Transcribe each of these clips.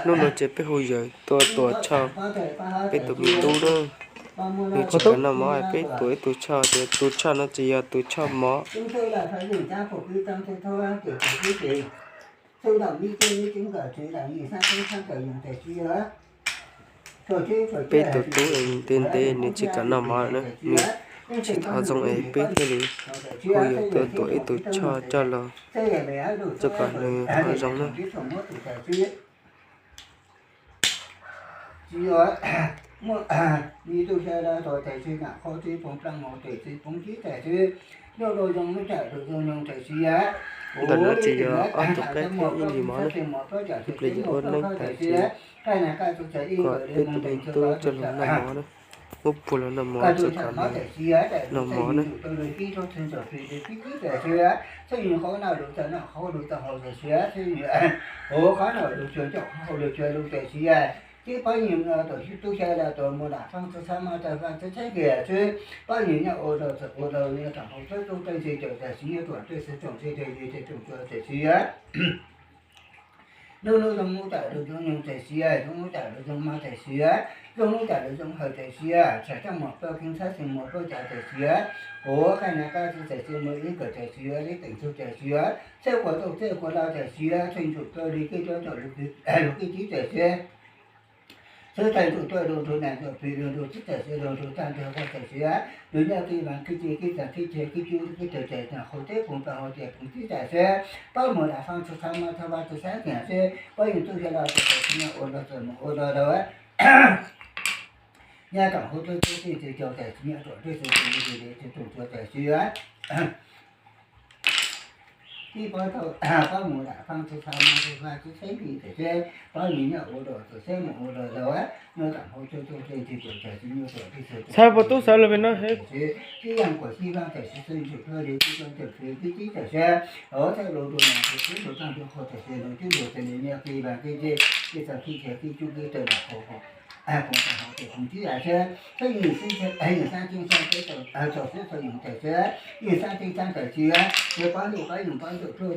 Hnub no ces peb hu yawm tuaj tuam tshoj peb tus me tub na. Nws tsis kam noj mov, peb tuam ib tug tshoj tias tus tshoj no tsis yog tus tshoj mov. Peb tus tub ntev ntev nws tsis kam noj mov na, nws tsis thov zoo es peb thiaj li hu yawm tuaj tuam ib tug tshoj coj los, txog kom nws ho zoo na. Ntawm no ces yog ob tug qaib thiab ib lis mov na. Ib pliag yuav ua neeb tas tsis kom peb tus me tub coj los noj mov na. Muab puag los noj mov txog kom nws noj mov na. Nub nub zoo mus tawm rau zoo nyoog tam sis, zoo mus tawm rau zoo mov tam sis, zoo hnub tam rau zoo hawm tam sis, tsham coj mom plaub kev txhab xees mom plaub cav tam sis, ua qai nas qab txug tam sis, mus ib kawm tam sis, li teem txug tam sis, txhaj quav tau txhaj quav laus tam sis, txhaj ntsum rau li kij rau tom lub kij tib tam sis, txhaj txhaj ntsum rau rau rau nas rau plig rau rau tib tam sis, rau rau tag nrho rau tam sis, rau nyob kij vaas kij ci kij txag kij ceg kij cub kij tawg ces nas qhau teb poov plaws hau ces poov tib tam sis, pab mus lam faj txhua txhab mab txhua vaj txhua sab tiam sis, pab yus tub yog los txog tam sis, nyob ua los txawm mus ua los rau nyob tom hauv tub tub tij tsis caug tam sis, nyob tom tub tsis tsis tsis tsis tsis tsis tam sis, tib pab tau pab mus lam faj txhua txhab mab txhua vaj txhua sab kij tam sis, pab yus nyob ua los txawm seb mus ua los rau nyob tom hauv tub tub tij tsis caug tam sis, nyob tom tub tsis tsis txhab puas tub xav lus pem no tam sis, tib yam kuam sib vaj tam sis, txhaj ntsum rau li tib rau tam sis, tib tib tam sis, hauv txhaj rau rau nas rau tib rau tag nrho qhau tam sis, rau tib rau tam sis, nyob kij vaas kij ci kij txag kij ceg kij cub kij tawg nas qhau poov plaws hau ces poov tib tam sis, txhaj yus sib yus sab ceeb sab teb tau xwb txhaj yus tam sis, yus sab ceeb sab tam sis, ces pab ntuj pab yus pab ntuj rau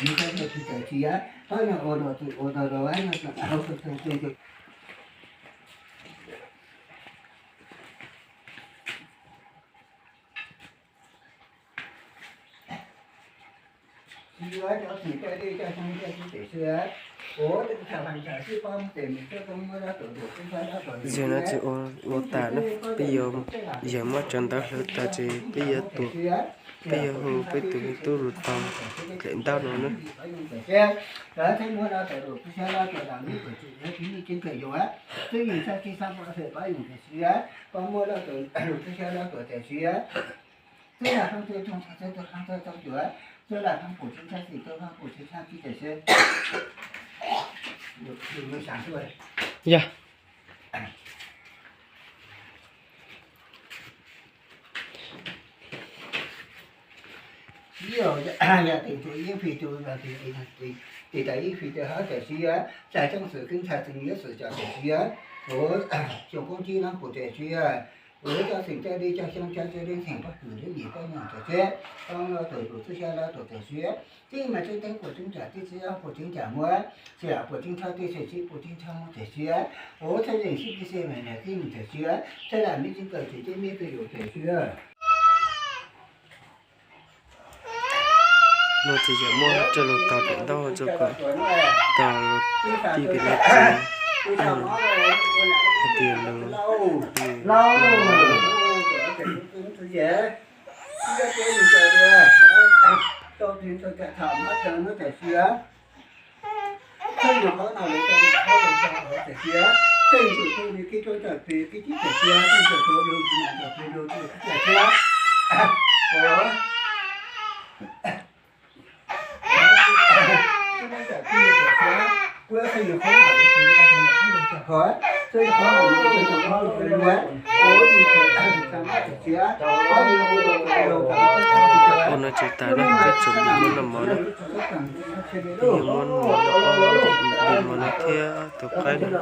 nws koj yog tsis tam sis, pab nyob ua los txawm ua los rau nyob tom hauv tub tub tij tsis Yog no tsis ua tas na, peb yuav yawm muab tsov ntawv hlawv tas ces peb yuav tuam, peb yuav hu peb tus me tub los tau daim ntaub no na. Yog. Yog tes tus ib fij tus, tes tas ib fij tes hab tam sis, txag coob xwm keeb txhaj xeem nyiaj xwm cov tam sis, ua xyoo koob tsib leej pum tam sis, ua cov xeem coj dej coj xyoob coj dej xeem pab hwm dej nyiam pab nyoog tam sis, pab los txawm tus tub xyab lab tus tam sis, tib mas tseeb teeb puas tseeb tsam tib txhab puas tseeb tsam muab, txhia puas tseeb tshab tib txhia txhib puas tseeb tshab muab tam sis, ua txhaj zeem sib tib xia me niam tib mus tam sis, txhaj lam me tseeb kawm tsis teb me peb yuav tam sis. No ces yog muab coj los tau daim ntaub rau kom tau tij pem no ces hais tias nws, Ua no tsis tas na, peb tseem muab noj mov na. Peb yuav muab noj mov, noj mov no thiab tus qaib no.